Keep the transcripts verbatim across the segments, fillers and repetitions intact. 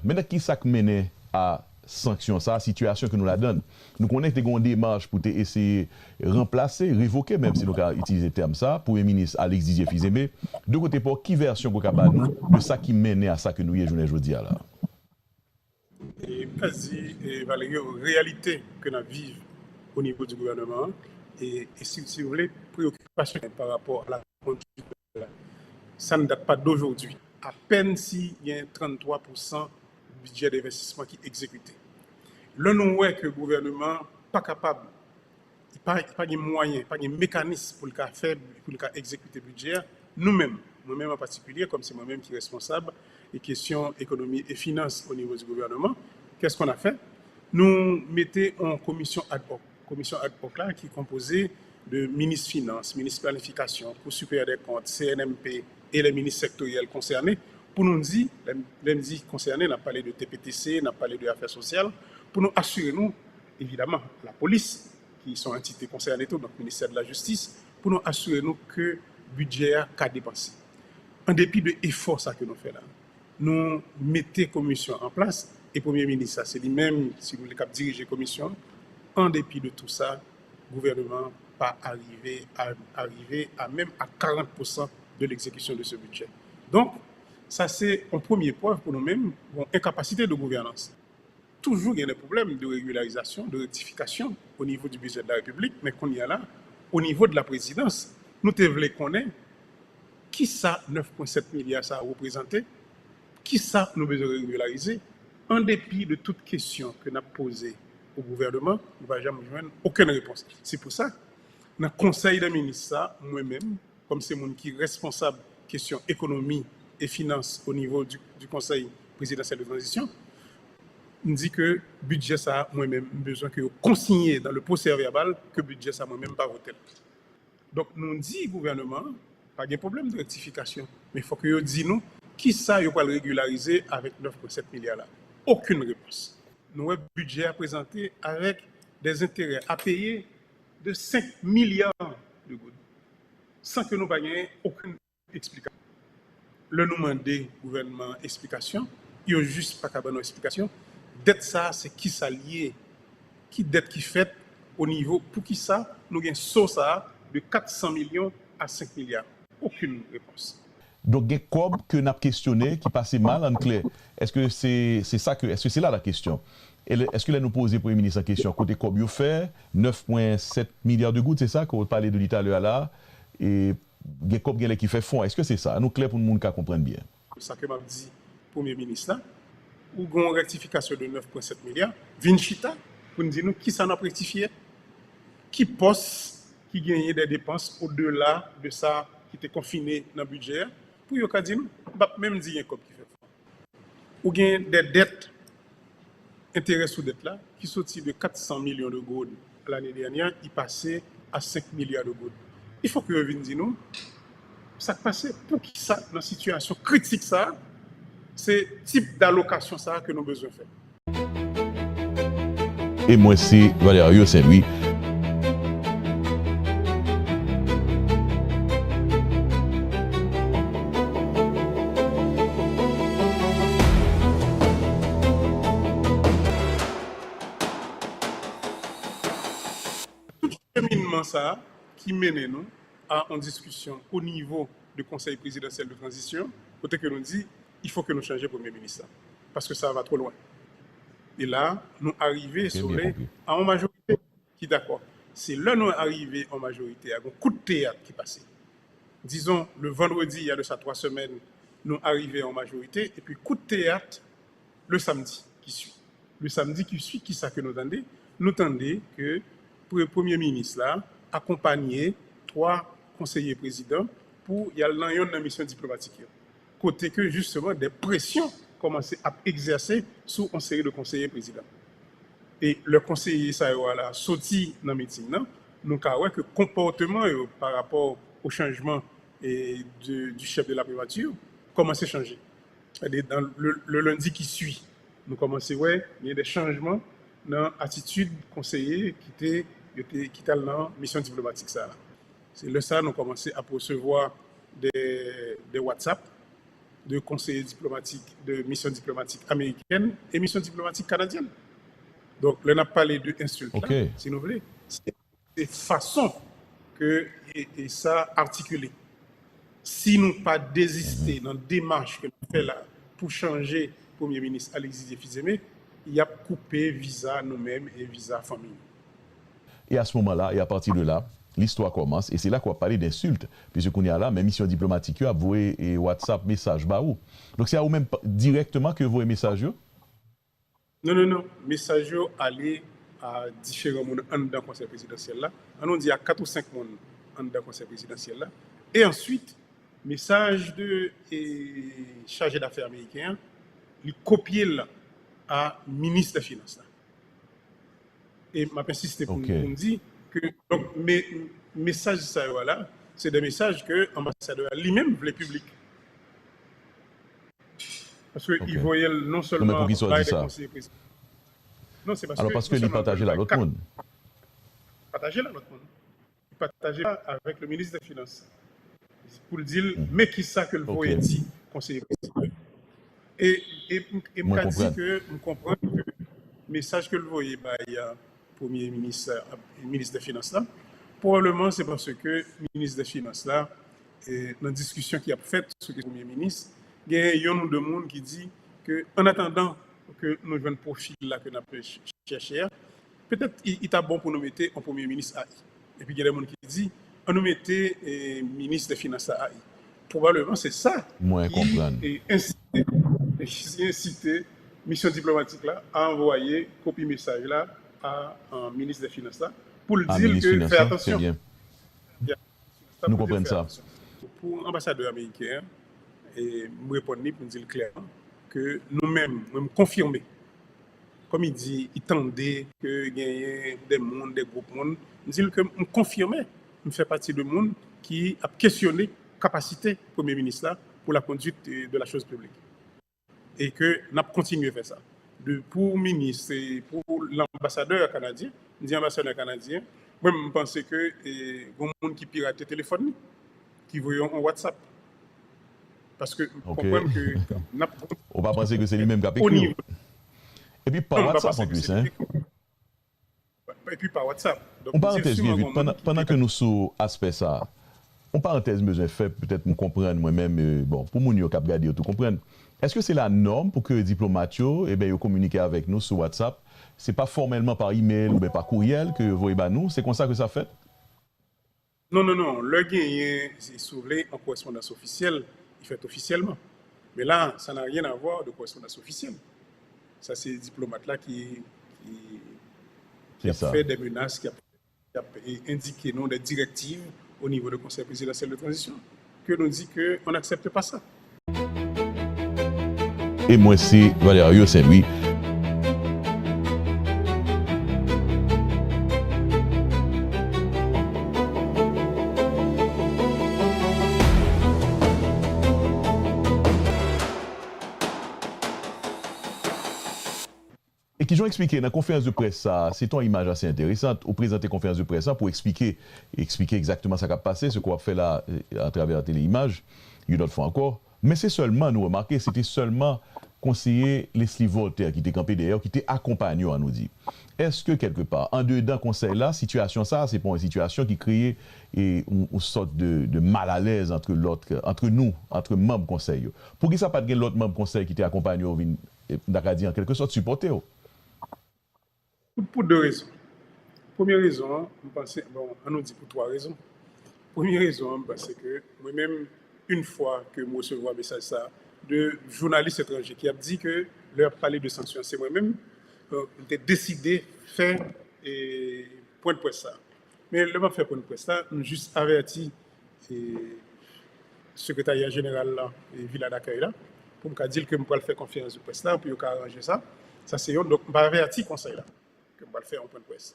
Men nan ki sa k mennen a sanksyon sa a, sitiyasyon ke nou ladan? Nou konnen te gen yon demach pou te eseye ranplase, revoke, menm si nou ka itilize tèm sa, Premye Minis Alex Didier Fils-Aimé. De kote pa w, ki vèsyon ke w ka ba nou de sa ki mennen a sa ke nou ye jounen jodi a la? E, kazi, e, Valerio, reyalite ke n ap viv o nivo di gouvènman an, e, e si, si w vle, preyokipasyon pa rapò a la kondit, sa ne date pas d'aujourd'hui. Apèn si gen tranntwa pousan bidjè denvestisman ki egzekite. Lè nou wè ke gouvènman an pa kapab, li pa, li pa gen mwayen, pa gen mekanis pou l ka fè, pou l ka egzekite bidjè a, nou menm, mwen menm an patikilye, kòm se mwen menm ki responsab e kesyon ekonomi e finans o nivo di gouvènman, qu'est-ce qu'on a fait? Nou mete yon komisyon ad hoc. Komisyon ad hoc la ki konpoze de minis finans, minis planifikasyon, Cour supérieure des comptes, C N M P e lè minis sektoryèl konsène pou nou di, lè, lè m di konsène, n ap pale de T P T C, n ap pale de afè sosyal, pou nou asire nou, evidaman, lapolis, ki se yon antite konsène tou, donk Ministè de la Jistis, pou nou asire nou ke bidjè a ka depanse. An depi de efò sa ke nou fè la, nou mete komisyon an plas, e Premye Minis la, se li menm, si w vle, k ap dirije komisyon an. An depi de tou sa, gouvènman an pa arive a, arive a menm a karant pousan de l'exécution de ce budget. Donk, sa se yon premye prèv pou nou menm, yon enkapasite de gouvènans. Toujou gen de pwoblèm de regularizasyon, de rektifikasyon o nivo di bidjè de la Repiblik, men kounye a la, o nivo de la prezidans, nou te vle konnen kisa nèf pwen sèt milya sa a reprezante, kisa nou bezwen regilarize, an depi de tout kesyon ke n ap poze o gouvènman, nou pa janm jwenn okenn repons. Se pou sa, nan konsèy dè minis sa, mwen menm, kòm se moun ki responsab kesyon ekonomi e finans o nivo di, di Konsèy Prezidansyèl de Tranzisyon, m di ke bidjè sa a, mwen menm, m bezwen ke yo konsinye dans le procès-verbal ke bidjè sa a, mwen menm, m pa vote l. Donk, nou di gouvènman an, pa gen pwoblèm de rektifikasyon, men fòk yo di nou kisa yo pral regilarize avèk nèf pwen sèt milya la. Okenn repons. Nou wè bidjè a prezante avèk des intérêts à payer de senk milya de goud, san ke nou pa genyen okenn eksplikasyon. Lè nou mande gouvènman an eksplikasyon, yo jis pa ka ban nou eksplikasyon. Dèt sa a, se kisa l ye? Ki dèt ki fèt o nivo, poukisa nou gen so sa a de kat san milyon a senk milya? Okenn repons. Donk, gen kòb ke n ap kesyone ki pase mal, ann klè. Èske se, se sa ke, èske se la la kesyon? E lè, èske lè nou poze Premye Minis lan kesyon, kote kòb yo fè, nèf pwen sèt milya de goud, se sa ke w pale de li talè a la, e gen kòb genlè ki fè fon, èske se sa? Ann nou klè pou moun ka konprann byen. Sa ke m ap di Premye Minis la, ou gen yon rektifikasyon de nèf pwen sèt milya, vin chita pou n di nou kisa n ap rektifye, ki pòs ki genyen de depans odela de sa ki te konfine nan bidjè a, pou yo ka di nou, m p ap menm di gen kòb ki fè fon. Ou gen de dèt, enterè sou dèt la, ki soti de kat san milyon de goud lane dènyè, li pase a senk milya de goud. Il faut que yo vin di nou sa k pase, poukisa nan sitiyasyon kritik sa a, se tip dalokasyon sa a ke nou bezwen fè. E mwen se Valerio Saint Louis. Tout cheminman sa a ki mennen nou a yon diskisyon o nivo de Konsèy Prezidansyèl de Tranzisyon, kote ke nou di, il faut que nou chanje Premye Minis la, paske sa va twò lwen. E la, nou arive, si w vle, a yon majorite ki dakò. Se lè nou arive a yon majorite a, gen yon kout teyat ki pase. Disons, le vendredi, il y a de ça trois semaines, nou arive a yon majorite, epi kout teyat, le samedi qui suit. Le samedi qui suit, kisa ke nou tande? Nou tande ke pre-, Premye Minis la akonpanye twa konseye prezidan pou y al nan yonn nan misyon diplomatik yo, kote ke, jisteman, de presyon kòmanse ap egzèse sou yon seri de konseye prezidan. E lè konseye sa yo a la soti nan miting nan, nou ka wè ke konpòteman yo pa rapò o chanjman, e, de, du chef de la primature kòmanse chanje. Sètadi, dans le, le lundi qui suit, nou kòmanse wè gen de chanjman nan atitid konseye ki te, yo te, ki t al nan misyon diplomatik sa a. Se lè sa a nou kòmanse ap resevwa de, de WhatsApp de konseye diplomatik, de misyon diplomatik amerikèn e misyon diplomatik kanadyèn. Donk, lè n ap pale de ensilt la, si nou vle, se, se fason ke e, e sa atikile. Si nou pa deziste nan demach ke n ap fè la pou chanje Premye Minis Alexis Dieuphizeme, y ap koupe viza nou menm e viza fanmi nou. E a se moman la, e apati de la, listwa kòmanse, e se la ke w ap pale d ensilt, piske kounye a la, menm misyon diplomatik yo ap voye e WhatsApp mesaj ba ou. Donk se a ou menm dirèkteman ke yo voye mesaj yo? Non, non, non. Mesaj yo ale a diferan moun anndan Konsèy Prezidansyèl la. Ann nou di a kat ou senk moun anndan Konsèy Prezidansyèl la. E answit, mesaj de e, chaje dafè ameriken an, li kopye l a minis de finans la. E m ap ensiste pou m pou m di ke donk me, mesaj sa yo a la, se de mesaj ke anbasadè a li menm vle piblik. Paske li voye l non sèlman bay de konseye prezidansyèl. Non, se paske non sèlman li voye l bay kat. Pataje l a lòt moun. Li pataje l avèk le minis de finans pou l di l men kisa ke l voye di konseye prezidansyèl. E, e, e m ka di ke m konprann ke mesaj ke l voye bay premye minis, minis de finans la, pwobableman se paske minis de finans la, e, nan diskisyon ki ap fèt sou kesyon premye minis, gen youn ou de moun ki di ke an atandan ke nou jwenn pwofil la ke n ap chèche a, petèt li ta bon pou nou mete yon premye minis A I. Epi gen de moun ki di, ann nou mete e, minis de finans la A I. Pwobableman se sa ki e, ensite, ensite misyon diplomatik la a anvwaye kopi mesaj la a, a minis de finans la pou l di l ke fè atansyon. Nou konprann sa. Pou anbasadè ameriken an, e m reponn li pou m di l klèman ke nou menm, mwen m konfime. Kòm li di, li tande ke genyen de moun, de gwoup moun, m di l ke m konfime, m fè pati de moun ki ap kesyone kapasite premye minis la pour la conduite de la chose publique. E ke n ap kontinye fè sa. De, pou minis, e pou lanbasadè kanadyen, m di anbasadè kanadyen, mwen m panse ke e, gon moun ki pirate telefòn li, ki voye yon WhatsApp. Paske m konprann ke n ap. Ou pa panse ke se li menm k ap ekri w? Epi pa WhatsApp anplis, en. Epi pa WhatsApp. Yon parantèz byen vit, pandan, pandan ke nou sou aspè sa a, yon parantèz m bezwen fè, petèt m konprann mwen menm, e, bon, pou moun yo k ap gade yo tou konprann. Èske se lanòm pou ke diplomat yo, e ben, yo kominike avèk nou sou WhatsApp? Se pa fòmèlman pa imèl oubyen pa kouryèl ke yo voye ba nou? Se konsa ke sa fèt? Non, non, non. Lè genyen, si, si w vle, yon korespondans ofisyèl, li fèt ofisyèlman. Men la, ça n'a rien à voir de correspondance officielle. Sa se diplomat la ki, ki, ki ap fè de menas, ki ap, ki ap endike nou de direktiv o nivo de Konsèy Prezidansyèl de Tranzisyon, ke nou di ke on n'accepte pas ça. E mwen se Valerio Saint Louis. E kijan w eksplike nan konferans de près sa a, se te yon imaj ase enteresan, ou prezante konferans de près la pou eksplike, eksplike egzakteman sa k ap pase, se ke w ap fè la, e, atravè Tele Imaj, yon lòt fwa ankò. Men se sèlman, nou remake, se te sèlman konseye Leslie Voltaire ki te kanpe dèyè w, ki te akonpanye w, an nou di. Èske, kèlkepa, andedan konsèy la, sitiyasyon sa a, se pa yon sitiyasyon ki kreye, e, yon, yon sòt de, de malalèz antre lòt, antre nou, antre manm konsèy yo? Poukisa pa t gen lòt manm konsèy ki te akonpanye w vin, e, m ta ka di, an kèlkesòt, sipòte w? Pou, pou de rezon. Premye rezon an, m panse, bon, an nou di pou twa rezon. Premye rezon an, m panse ke mwen menm, yon fwa ke m resevwa mesaj sa a de jounalis etranje ki ap di ke lè y ap pale de sanksyon, se mwen menm, euh, m te deside fè, e, pwen de près sa a. Men lè m ap fè pwen de près la, m jis avèti e, Sekretarya Jeneral la, e, Vila Dakèy la, pou m ka di l ke m pral fè konferans de près la, pou yo ka aranje sa. Sa se youn. Donk, m pa avèti konsèy la ke m pral fè yon pwen de près.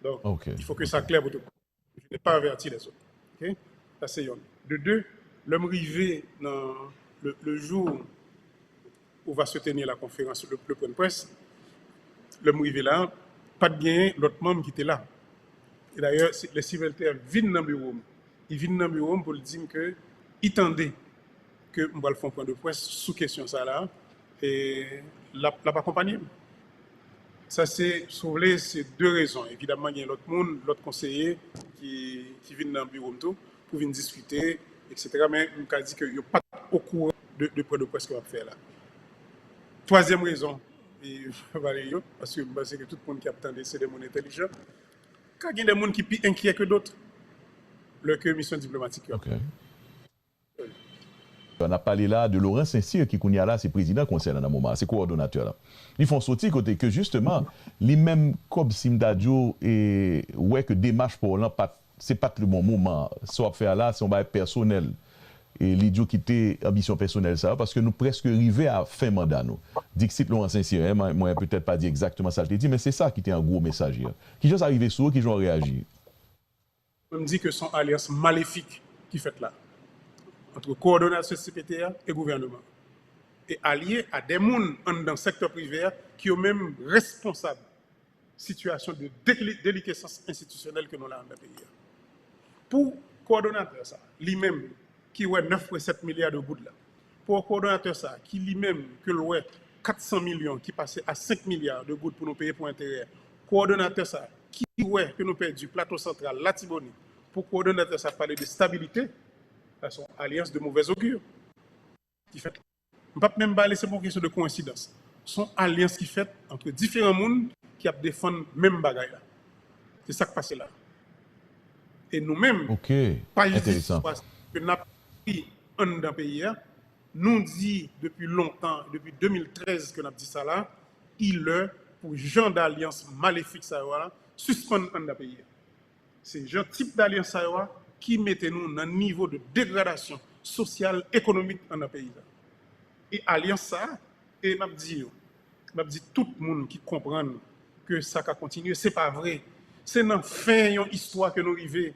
Donc, il faut que ça clair pour tout le monde. Je n'ai pas averti les autres. OK? Sa se youn. De deux, lè m rive nan le, le jour où va se tenir la conférence, le, le point de presse, lè m rive la, pa t genyen lòt manm ki te la. E dayè, Leslie Voltaire vin nan biwo m. Li vin nan biwo m pou l di m ke li tande ke m pral fè yon pwen de près sou kesyon sa la, e l ap, l ap akonpanye m. Sa se, si w vle, se de rezon. Evidamman, gen lòt moun, lòt konseye ki, ki vin nan biwo m tou pou vin diskite, etsetera. Men m ka di ke yo pa t okouran de, de pwen de près ke m ap fè la. Twazyèm rezon, e, Valerio, paske m panse ke tout moun ki ap tande se de moun entèlijan, ka gen de moun ki pi enkyè ke dòt lè ke misyon diplomatik yo ap fèt. N ap pale la de Laurent Saint-Cyr ki kounye a la se prezidan konsèy la nan moman an, se kowòdonatè la. Li fè yon soti kote ke jisteman, li menm kòmsi m ta di w, e, wè ke demach pa w lan pa t, se pa t le bon moman. Sa w ap fè a la, se yon bagay pèsonèl. E li di w kite anbisyon pèsonèl sa yo, paske nou prèske rive a fen manda nou. Dixit Laurent Saint-Cyr, en, mwen, mwen petèt pa di egzakteman sa l te di, men se sa ki te an gwo mesaj li a. Kijan sa rive sou ou, kijan w reyaji? Mwen, m di ke se yon alyans malefik ki fèt la, entre kowòdonatè C P T a e gouvèneman, e alye a de moun anndan sektè prive a ki yo menm responsab sitiyasyon de deli-, delikesans enstitisyonèl ke nou la anndan peyi a. Pou kowòdonatè sa, li menm, ki wè nèf pwen sèt milya de goud la, pou kowòdonatè sa, ki li menm, ke l wè kat san milyon ki pase a senk milya de goud pou nou peye pou enterè, kowòdonatè sa, ki wè ke nou pèdi Plato Santral, Latibonit, pou kowòdonatè sa pale de stabilite, sa se yon alyans de movèz ogir ki fèt. M p ap menm pale, se pa yon kesyon de koyensidans. Se yon alyans ki fèt ant diferan moun ki ap defann menm bagay la. Se sa k pase la. E nou menm, pa jis di sitiyasyon ke n ap viv anndan peyi a, nou di depi lontan, depi de mil trèz ke n ap di sa la, il lè pou jan d'alyans malefik sa yo a sispann anndan peyi a. Se jan tip d'alyans sa yo a ki mete nou nan nivo de degradasyon sosyal, ekonomik anndan peyi a. E alyans sa a, e m ap di yo, m ap di tout moun ki konprann ke sa ka kontinye, se pa vre. Se nan fen yon istwa ke nou rive.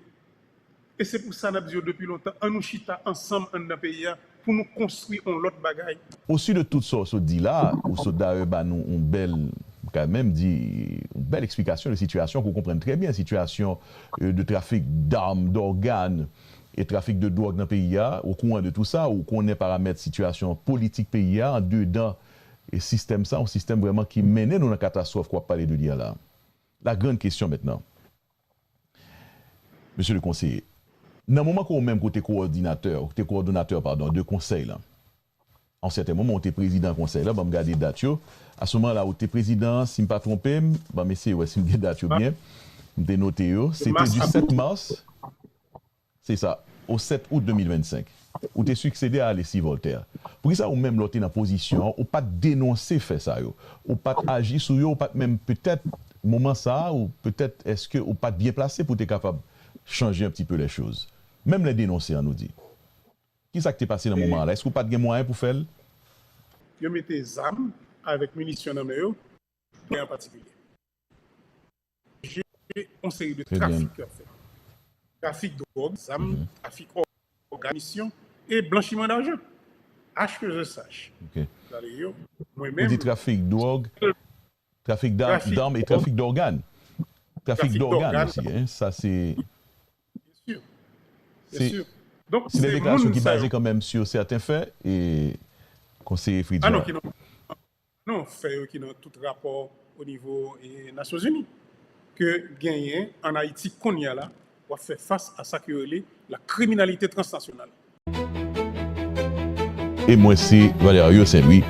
E se pou sa n ap di yo depi lontan, ann nou chita ansanm anndan peyi a pou nou konstwi yon lòt bagay. Osi de tout sa w sot di la, ou sot dayè ba nou yon bèl, m ka menm di, yon bèl eksplikasyon de sitiyasyon ke w konprann trè byen, sitiyasyon, euh, de trafik d'armes, d'organes, e trafik de dwòg nan peyi a, ou okouran de tou sa, ou konnen paramèt sitiyasyon politik peyi a, andedan, e sistèm sa, yon sistèm vrèman ki mennen nou nan katastwòf ke w ap pale de li a la. La grande question maintenant. Mesye le konseye, nan moman ke ou menm ke w te kowòdinatè, ou te kowòdonatè, padon, de konsèy la, a yon sèten moman, ou te prezidan konsèy la, ban m gade dat yo. A se moman la, ou te prezidan, si m pa twonpe m, ban m eseye wè si m gen dat yo byen. M te note yo. Se te du sept mars, se sa, au sept août deux mille vingt-cinq. Ou te siksede a Alexis Voltaire. Poukisa ou menm, lè w te nan pozisyon an, ou pa t denonse fè sa yo? Ou pa t aji sou yo, ou pa t menm, petèt, moman sa a, ou petèt, èske ou pa t byen plase pou w te kapab chanje un petit peu les choses? Menm lè denonse an, nou di. Kisa k te pase nan moman an la? Èske w pa t gen mwayen pou fè l? Yo mete zam avèk minisyon nan men yo, men an patikilye. Jere yon seri de trafik k ap fèt. Trafik dwòg, zam, trafik ògàn, minisyon e blanchiman d'ajan. À ce que je sache. Gade yo, mwen menm. Ou di trafik dwòg, trafik d'armes, d'armes et trafik d'organes. Trafik d'organes aussi, hein, sa se. Byen si. Byen si. Donk, se de deklarasyon ki baze kanmenm sur certains faits, e konseye Fritz Gerard. Non, fè yo ki nan tout rapò o nivo, e, Nasyonzini, ke genyen ann Ayiti kounye a la, w ap fè fas a sa ke yo rele la kriminalite transnasyonal. E mwen se Valerio Saint-Louis.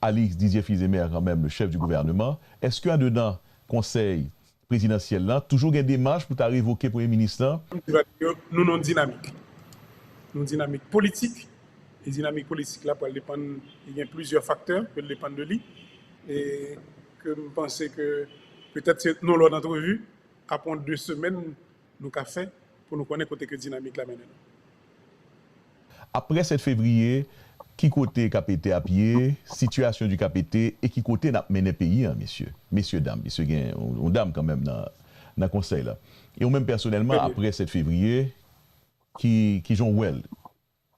Alix Didier Fils-Aimé, kanmenm, le chef du gouvernement, èske andedan konsèy prezidansyèl lan, toujou gen demach pou ta revoke premye minis lan? Nou nan dinamik. Nou dinamik politik, e dinamik politik la pral depann, e gen plizyè faktè ke l depann de li, e ke m panse ke petèt se nan lòt antrevi, apre yon de semèn, nou ka fè pou nou konnen kote ke dinamik la mennen nou. Apre sèt fevriye, ki kote K P T ap ye, sitiyasyon di K P T e ki kote n ap mennen peyi a, mesye? Mesye dam, mesye gen yon, yon dam kanmenm nan, nan konsèy la. E ou menm pèsonèlman, apre sèt fevriye, ki, kijan w wè l?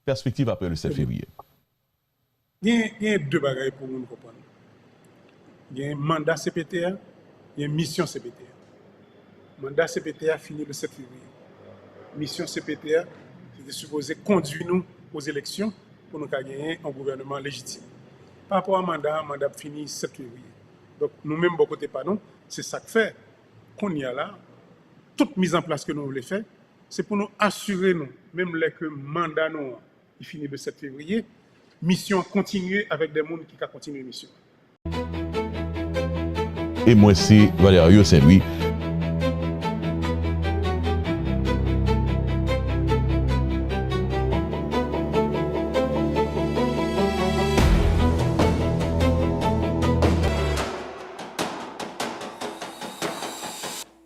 Pèspektiv apre le sèt fevriye. Gen, gen de bagay pou moun konprann. Gen manda C P T a, gen misyon C P T a. Manda C P T a fini le sèt fevriye. Misyon C P T a, se te sipoze kondui nou o eleksyon pou nou ka genyen yon gouvènman lejitim. Pa rapò a manda a, manda ap fini sèt fevriye. Donk, nou menm bò kote pa nou, se sa k fè, kounye a la, tout mizanplas ke nou vle fè, se pou nou asire nou, menm lè ke manda nou an, li fini le sèt fevriye, misyon an kontinye avèk de moun ki ka kontinye misyon. E mwen se Valerio Saint Louis,